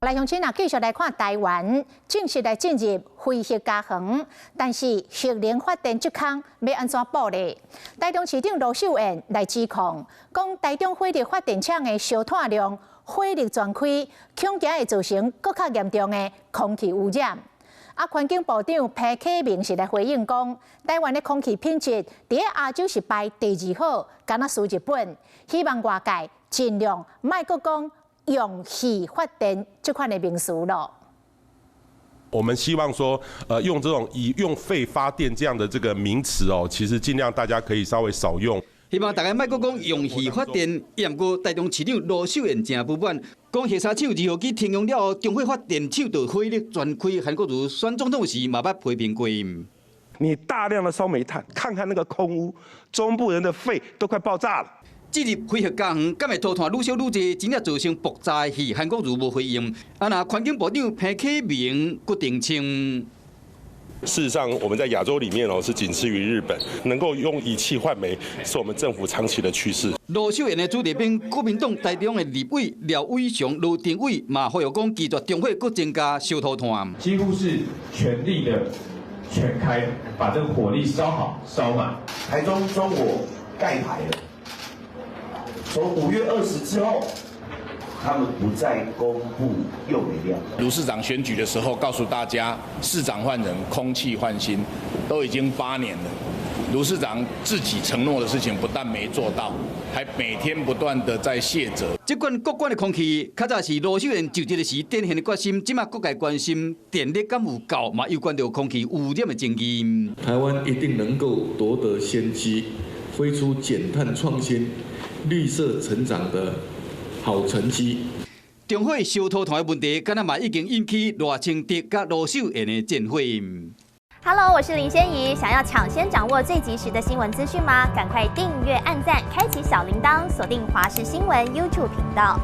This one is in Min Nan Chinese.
來鄉親啊，繼續來看台灣正式來進入非核家園，但是核能發電這空欲按怎補咧？台中市長盧秀燕來指控，講台中火力發電廠的燒炭量火力全開，恐驚會造成閣較嚴重的空氣污染。啊，環境部長彭啟明是來回應講，台灣的空氣品質佇亞洲是排第二好，敢若輸日本，希望外界盡量莫閣講用氣發電這款的名詞囉。我們希望說，用這種以用廢發電這樣的這個名詞哦，其實盡量大家可以稍微少用。希望大家莫閣講用氣發電，毋過台中市長盧秀燕誠不滿，講核三廠二號機停用了後，中火發電廠就火力全開，韓國瑜選總統時嘛捌批評過。你大量的燒煤炭，看看那個空污，中部人的肺都快爆炸了。進入非核家園，敢會塗炭愈燒愈濟，真正造成爆炸的戲，韓國瑜無回應。啊，若環境部長彭啟明決定稱。事實上，我們在亞洲裡面哦，是僅次於日本，能夠用以氣換煤，是我們政府長期的趨勢。盧秀燕的子弟兵，國民黨台中的立委廖偉雄、盧廷偉嘛，呼籲講拒絕中火閣增加燒塗炭，幾乎是全力的全開，把這個火力燒好燒滿。台中中火蓋牌了，從5月20之後，他們不再公布用煤量。盧市長選舉的時候告訴大家，市長換人，空氣換新，都已經8年了。盧市長自己承諾的事情不但沒做到，還每天不斷的在卸責。這款各管的空氣，較早是盧秀燕就職時展現的決心，這馬各界關心電力敢有夠，嘛有關著空氣污染的爭議。台灣一定能夠奪得先機，飛出減碳創新、綠色成長的好成績。中火燒塗炭的問題，敢若嘛已經引起賴清德佮盧秀燕的戰火。 Hello，我是林仙怡。想要搶先掌握最及時的新聞資訊嗎？趕快訂閱、按讚、開啟小鈴鐺，鎖定華視新聞 YouTube 頻道。